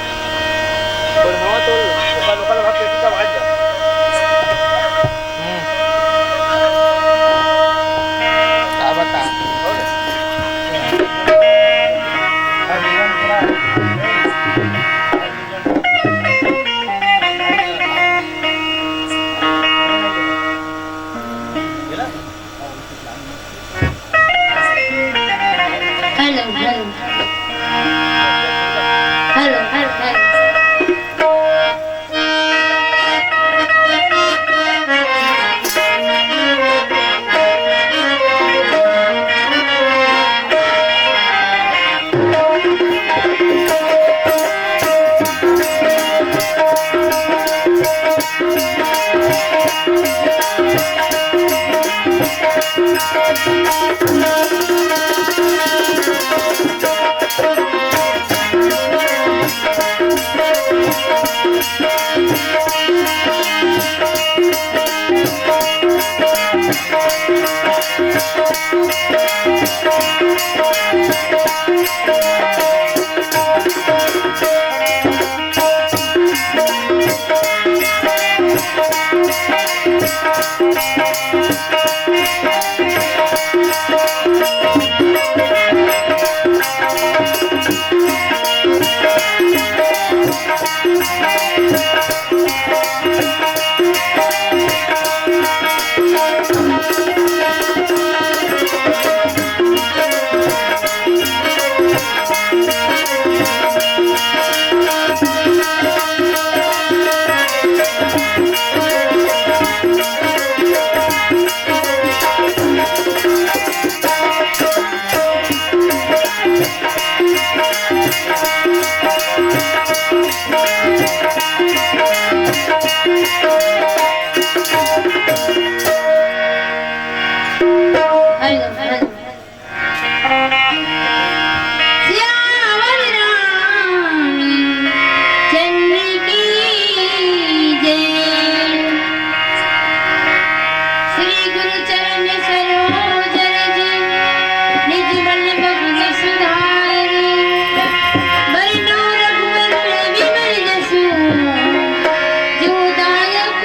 बोल, हाँ, तो लोकल, लोकल भाषा का आवाज है। हम्म। का बता? Hello, hello. Hello, hello, hello. Hello, hello. Siyavar Ramchandra की जय। श्री गुरु चरण सरोज रज, निज बल बहु जसु धारी। बरनउँ रघुबर विमल जसु, जो दायक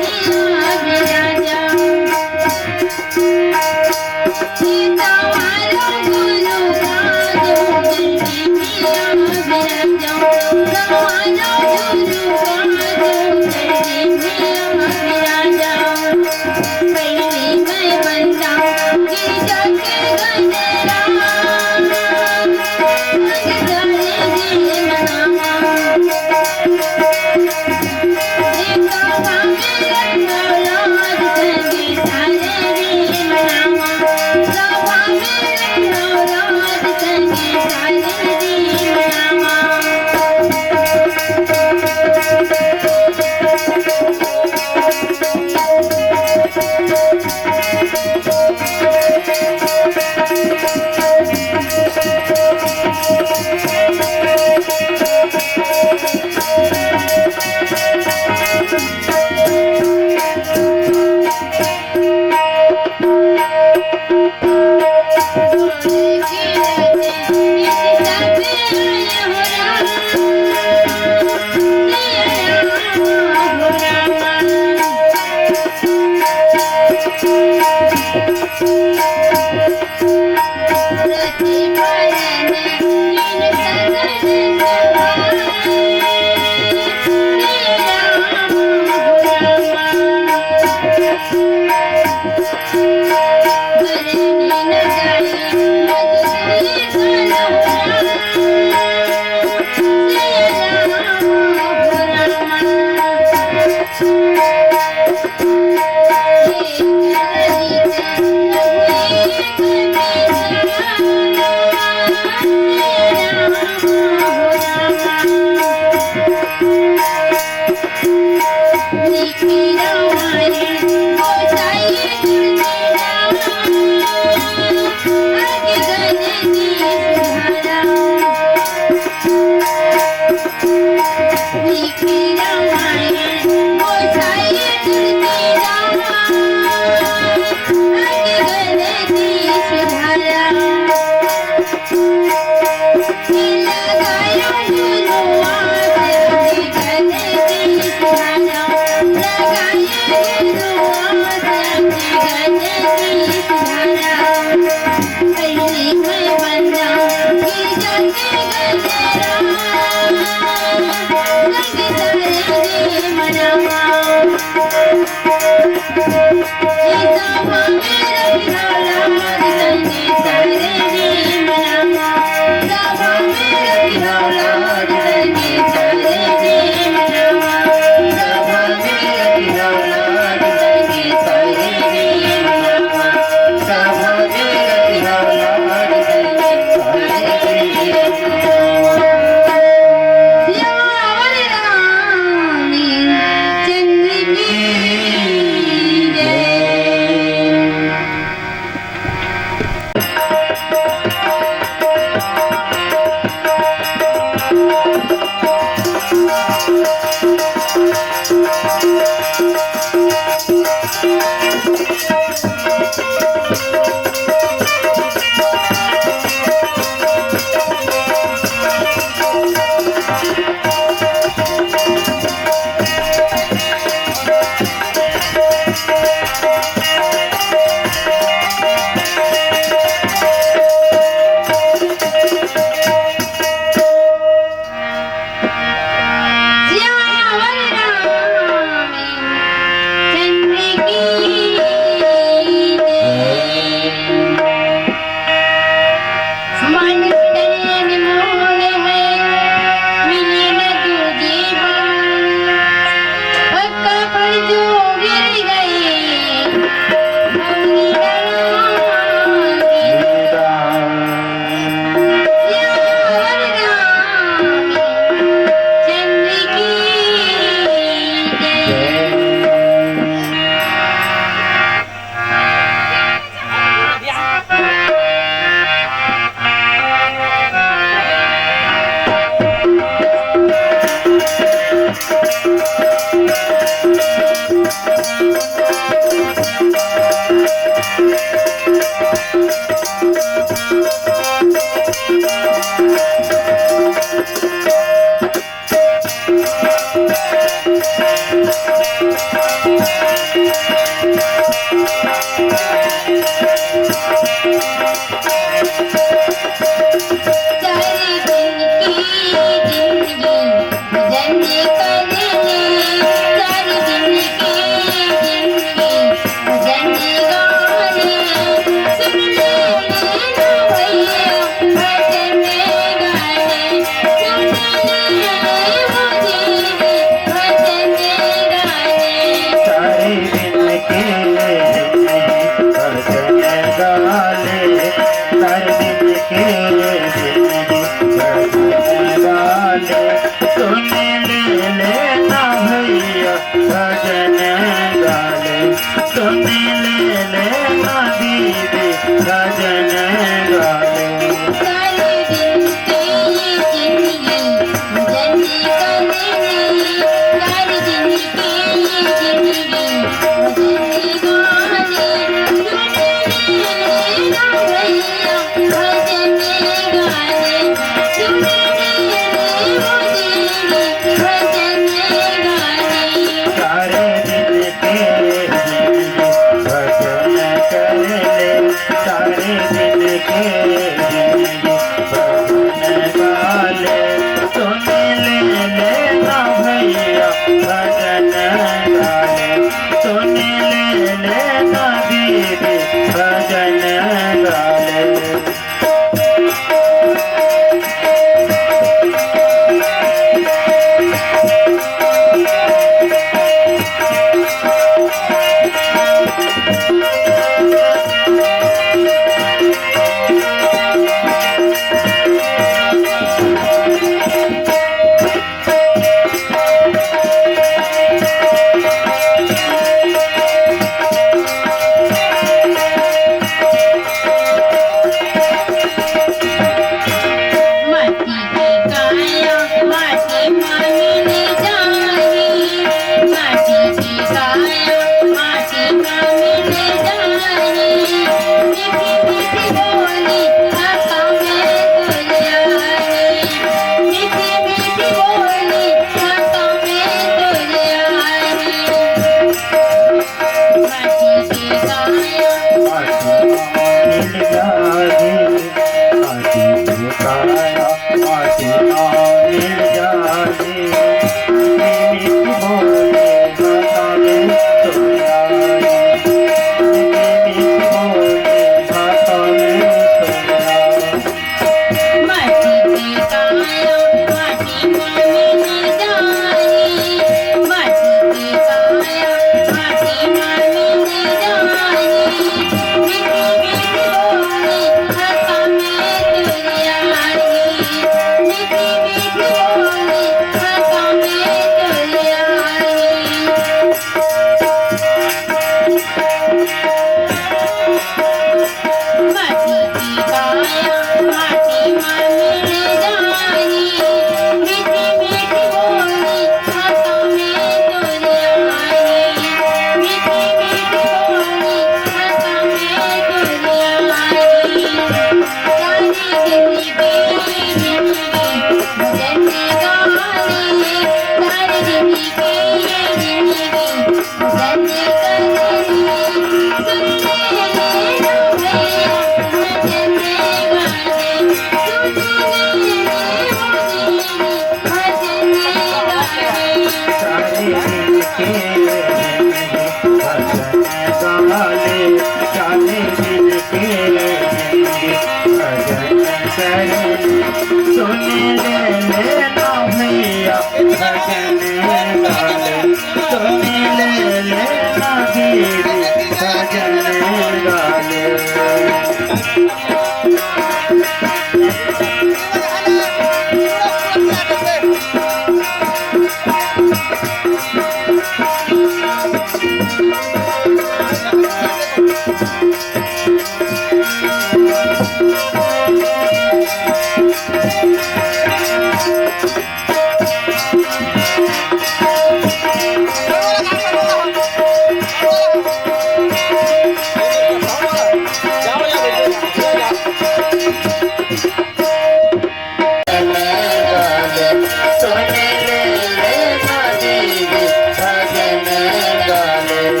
सियावर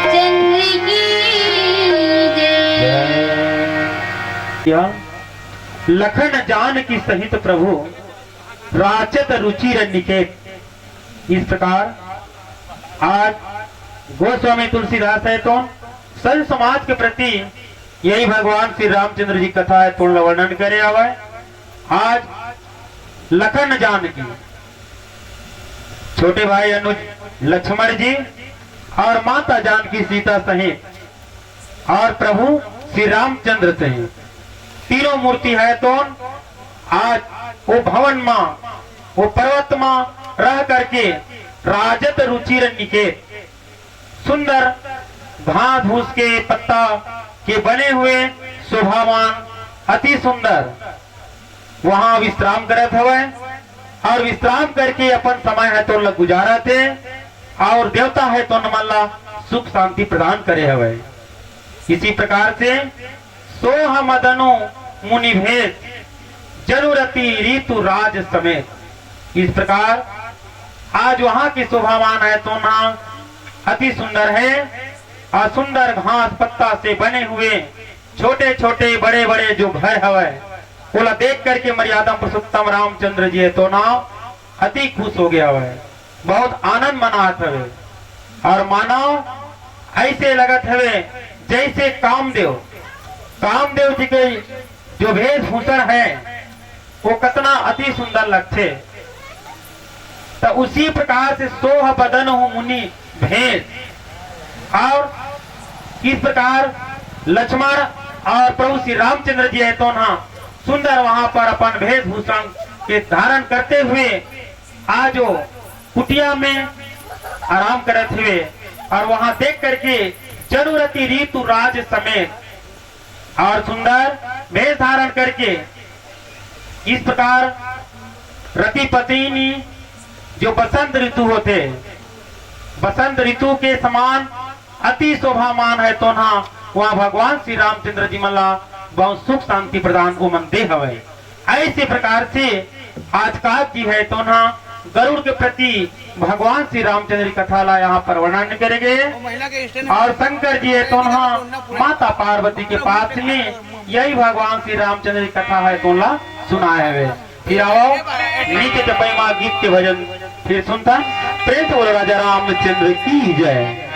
रामचंद्र की जय। या लखन जानकी सहित प्रभु राचत रुचिर निकेत। इस प्रकार आज गोस्वामी तुलसीदास हे तो सर समाज के प्रति यही भगवान श्री रामचंद्र जी कथा हे तो वर्णन करे हवय। आज लखन जानकी, छोटे भाई अनुज लक्ष्मण जी और माता जानकी सीता सहित और प्रभु श्री रामचंद्र सहित तीनों मूर्ति हे तो आज वो भवन मा, वो पर्वत मा रह करके राजत रुचिर निकेत, सुंदर घास फूस के पत्ता के बने हुए शोभावान, अति सुंदर वहां विश्राम करत हवय और विश्राम करके अपन समय हे तो ल गुजारत हे और देवता हे तो मन ला सुख शांति प्रदान करे हवय। इसी प्रकार से सोह मदनु मुनि भेष, जनु रति ऋतु राज समेत। इस प्रकार आज वहां की शोभावान हे तो ना अति सुंदर हे और सुंदर घास पत्ता से बने हुए छोटे छोटे बड़े बड़े जो घर हवय, ओला देख करके मर्यादा पुरुषोत्तम रामचंद्र जी हे तो ना अति खुश हो गया हवय, बहुत आनंद मनात हवे। और मानव ऐसे लगत हवे जैसे कामदेव, कामदेव जी के जो वेशभूषण हे वो कतना अति सुंदर लगथे। तो उसी प्रकार से सोह बदन हूँ मुनि भेष, और इस प्रकार लक्ष्मण और प्रभु श्री रामचंद्र जी हे तो ना सुंदर वहां पर अपन वेशभूषण के धारण करते हुए आज वो कुटिया में आराम करत हुए और वहां देख करके जनु रति ऋतु राज समेत और सुंदर वेश धारण करके इस प्रकार रति पत्नी जो बसंत ऋतु होथे, बसंत ऋतु के समान अति शोभामान हे तो ना वहाँ भगवान श्री रामचंद्र जी मन ला बहुत सुख शांति प्रदान ओमन दे हवय। ऐसे प्रकार से आज काज जी हे तो ना गरुड़ के प्रति भगवान श्री रामचंद्र की कथा ला यहाँ पर वर्णन करेंगे। और शंकर जी हे तो ना माता पार्वती के पास में यही भगवान श्री रामचंद्र की कथा हे तो ला सुनाए हवे। फिर आओ, नीचे चपई मा गीत के भजन फिर सुनथन। प्रेम से बोलो राजा रामचंद्र की जय।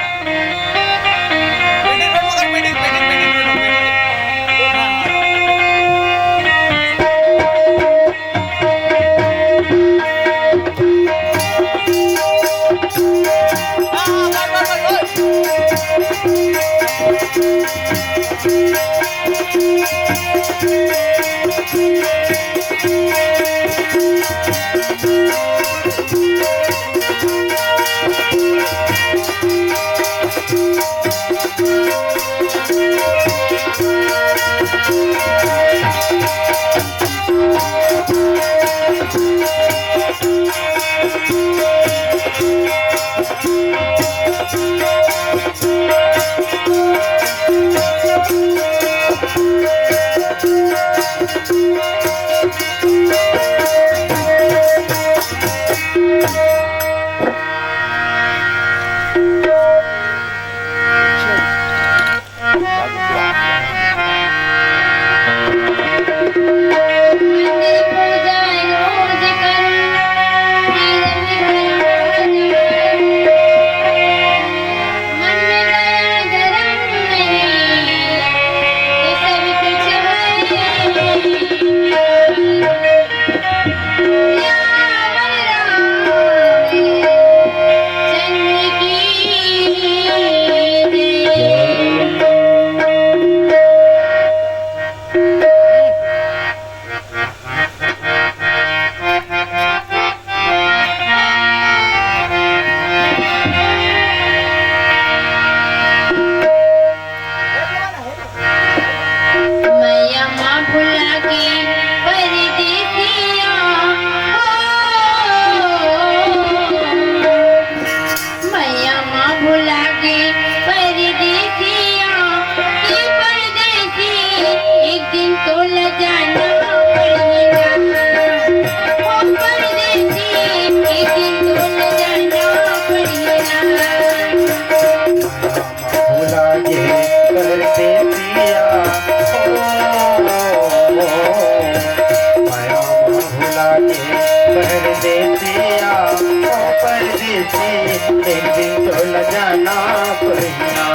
परदेसिया, ओ परदेसी, एक दिन तोला जाना पड़ही ना।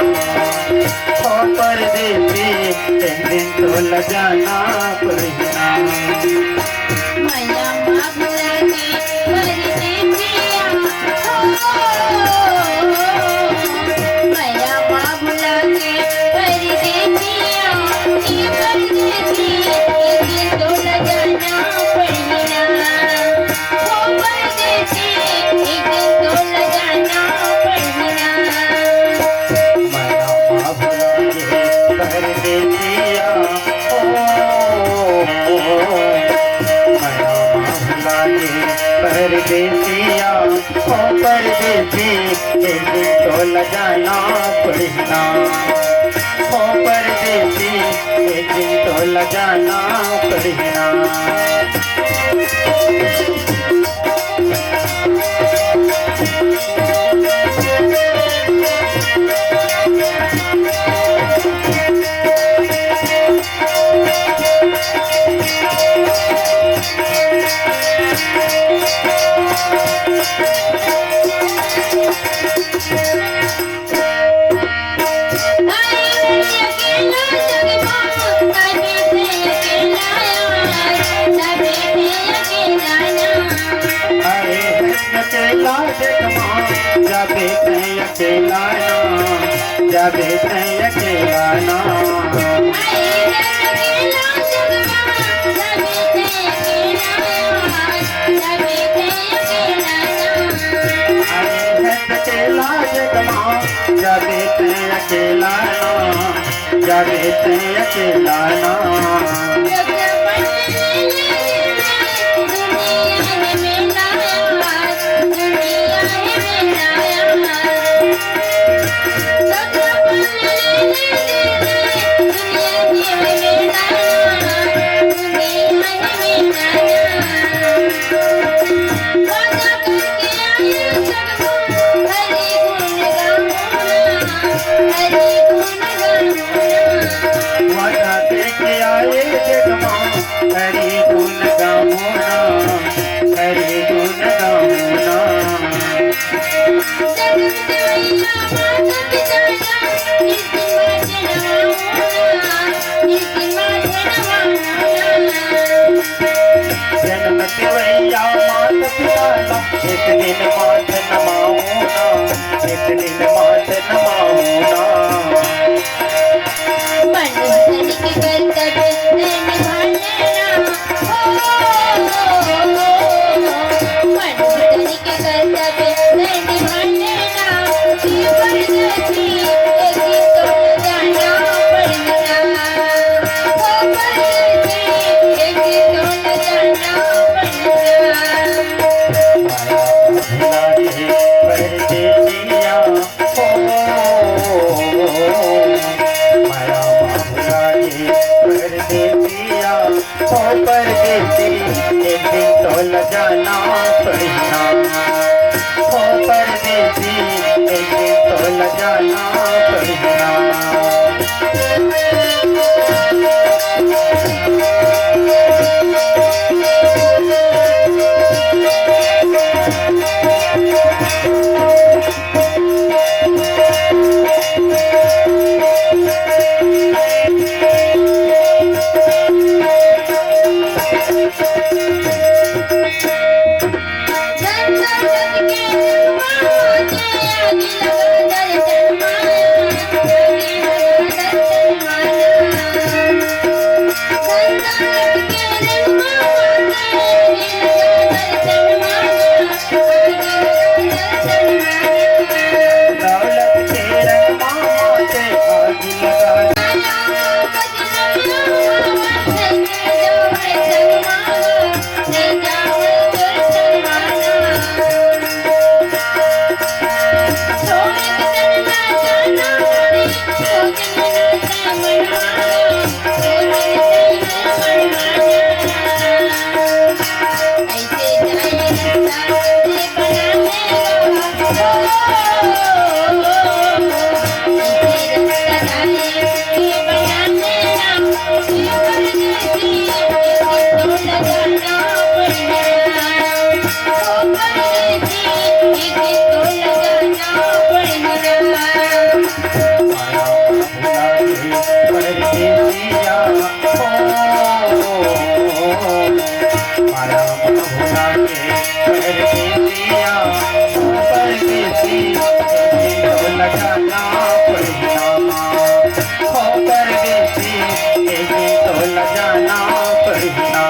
ओ परदेसी, एक दिन तोला जाना पड़ही ना। मया मा भुला के परदेसिया, हो, मया मा भुला के परदेसिया, ए परदेसी, एक दिन तोला जाना पड़ही ना। हो परदेसी, एक दिन तोला जाना पड़ही ना। मया मा भुला के परदेसिया, ओ, मया मा भुला के परदेसिया, ओ परदेसी, एक दिन तोला जाना पड़ही ना। ओ परदेसी, एक दिन तोला जाना पड़ही ना। अरे अकेला जग मा, जाबे तैं अकेला ना, जाबे तैं अकेला ना। अरे अकेला जग मा, जाबे तैं अकेला ना, जाबे तैं अकेला ना। वादा करके आए जग मा, हरि गुण गावो ना, हरि गुण गावो ना। जनम देवइया मात पिता ला, एक दिन माथ नमाहूं ना, एक दिन माथ नमाहूं ना। मनुष्य के कर्तव्य निभाना, हो, मनुष्य के कर्तव्य निभाना, ये परदेसी, एक दिन तो जाना पड़ना। ओ परदेसी, एक दिन तो जाना पड़ना। माया भुला के परदेसिया, ओ, माया भुला के परदेसिया, ओ परदेसी, एक दिन तोला जाना पड़ना। ओ परदेसी, एक दिन तोला जाना पड़ना। परदेसिया, परदेसी, तोला जाना पड़ही ना। हो परदेसी, तोला जाना पड़ही ना।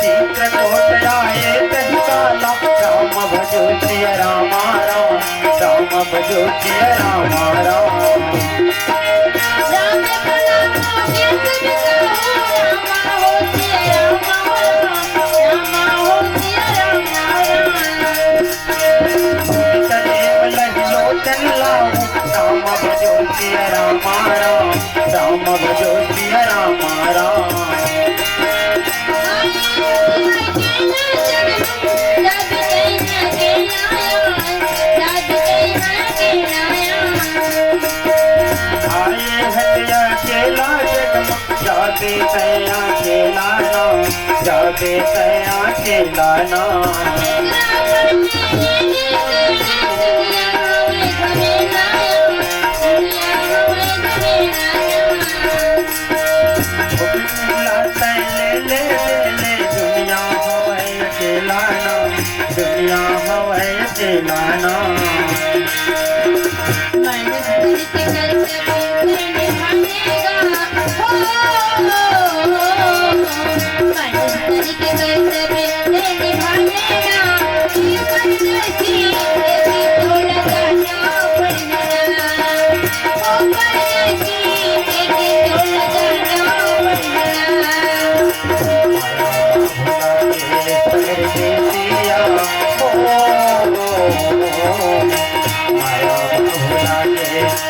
चित्रकूट आए तहि काला, राम भजो सिया राम राम, राम भजो सिया राम राम। राम प्रणाम हो गया सब कहूँ, राम हो सिया राम राम, राम हो सिया राम राम। सदैव लहि लोचन लाऊ, राम भजो सिया राम राम, राम भजो सिया राम राम। आए हटिया केला जगमग, जाते तैया केला ना, जाते तैया केला ना। ओ पिंगला तैं ले ले, ले ले, दुनिया हवय अकेला ना, दुनिया हवय अकेला ना।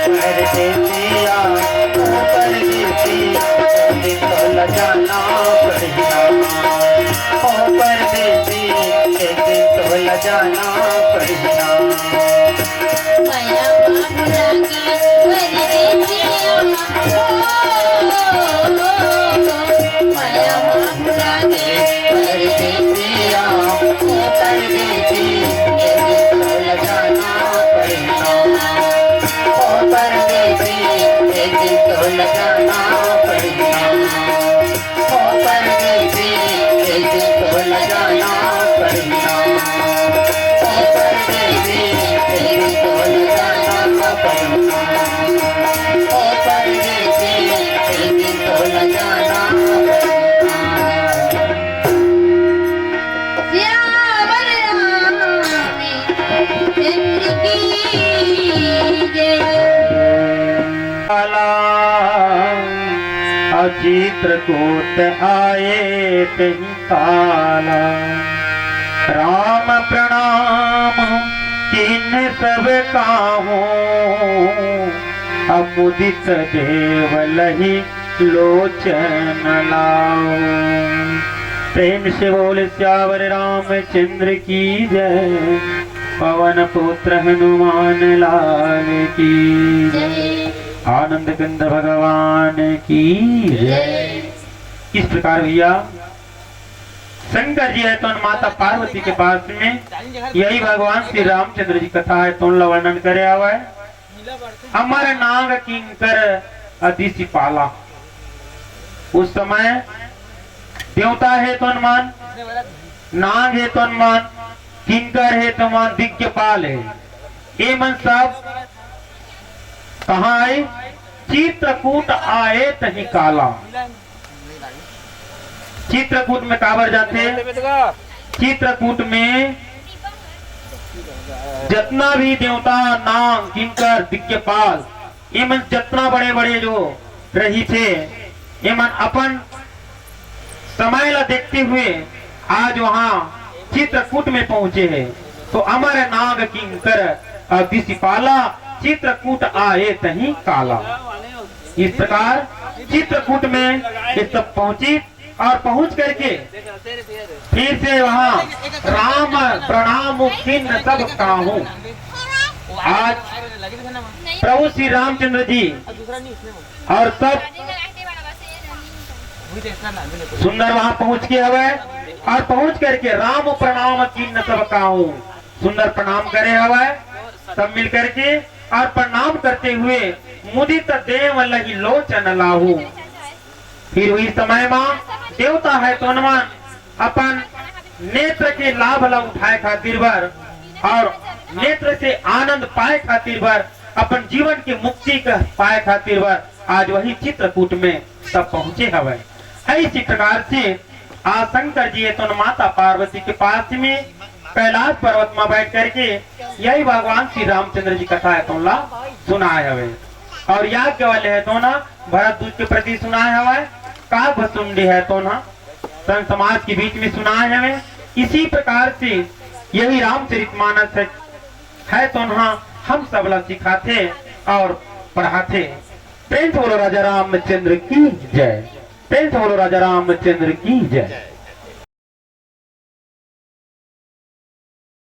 परदेसिया, परदेसी, एक दिन तोला जाना पड़ही ना। ओ परदेसी, एक दिन तोला जाना पड़ही ना। माया बाबू लागे परदेसिया, ओ, ओ, ओ, ओ, माया बाबू लागे परदेसिया, ओ परदेसी, एक दिन तोला जाना पड़ही ना। ओ परदेसी, एक दिन तोला जाना पड़ही ना। ओ परदेसी, एक दिन तोला जाना पड़ही ना। ओ परदेसी, एक दिन तोला जाना पड़ही ना। ओ परदेसी, एक दिन तोला जाना पड़ही ना। सियावर रामचंद्र की जय। काला, अउ चित्रकूट आए तहि काला। राम प्रणाम कीन्हे सब काहू, अमुदित देव लहि लोचन लाऊ। प्रेम से बोल सियावर रामचंद्र की जय, पवन पुत्र हनुमान लाल की जय, आनंद कंद भगवान की जय। इस प्रकार भैया, शंकर जी हे तो माता पार्वती के पास में, यही भगवान श्री रामचंद्र जी कथा हे तो वर्णन करे आवा हे। अमर नाग किंकर अदिशि पाला। उस समय देवता हे तो मन, नाग हे तो मन, किंकर हे तो मन, दिग्गजपाल हे। ये मन सब कहाँ आए? चित्रकूट आए तहीं काला। चित्रकूट में काबर जाथे? चित्रकूट में जतना भी देवता, नाग, किंकर, दिग्गजपाल, ये मन जतना बड़े-बड़े जो रहिथे, ये मन अपन समय ला देखते हुए आज वहाँ चित्रकूट में पहुँचे हे। तो अमर नाग किंकर अदिशि पाला, चित्रकूट आए तहीं काला। इस प्रकार चित्रकूट में ये सब पहुँची। और पहुंच करके फिर से वहां राम प्रणाम कीन सब काहू। आज प्रभु श्री रामचंद्र जी और सब सुंदर वहां पहुंच के हवय और पहुंच करके राम प्रणाम कीन सब काहू, सुंदर प्रणाम करे हवय सब मिल करके। और प्रणाम करते हुए मुदित देव लही लोचन लाहू। फिर उही समय मा देवता हे तोन मन अपन नेत्र के लाभ ला उठाए खातिर बर और नेत्र से आनंद पाए खातिर बर, अपन जीवन के मुक्ति का पाए खातिर बर आज वही चित्रकूट में सब पहुंचे हवय। इसी प्रकार से आज शंकर जी हे तोन माता पार्वती के पास में कैलाश पर्वत में बैठ करके यही भगवान श्री रामचंद्र जी कथा हे तोन ला सुनाए हवय। और याज्ञवल्क्य हे तोन भरद्वाज के प्रति सुनाए हवय, काकभस्वुंडी हे तोन संत समाज के बीच में सुनाए हवय। इसी प्रकार से यही रामचरित मानस हे, हे तोन हम सब ला सिखाथे और पढ़ाथे। प्रेम से बोलो राजा रामचंद्र की जय। प्रेम से बोलो राजा रामचंद्र की जय।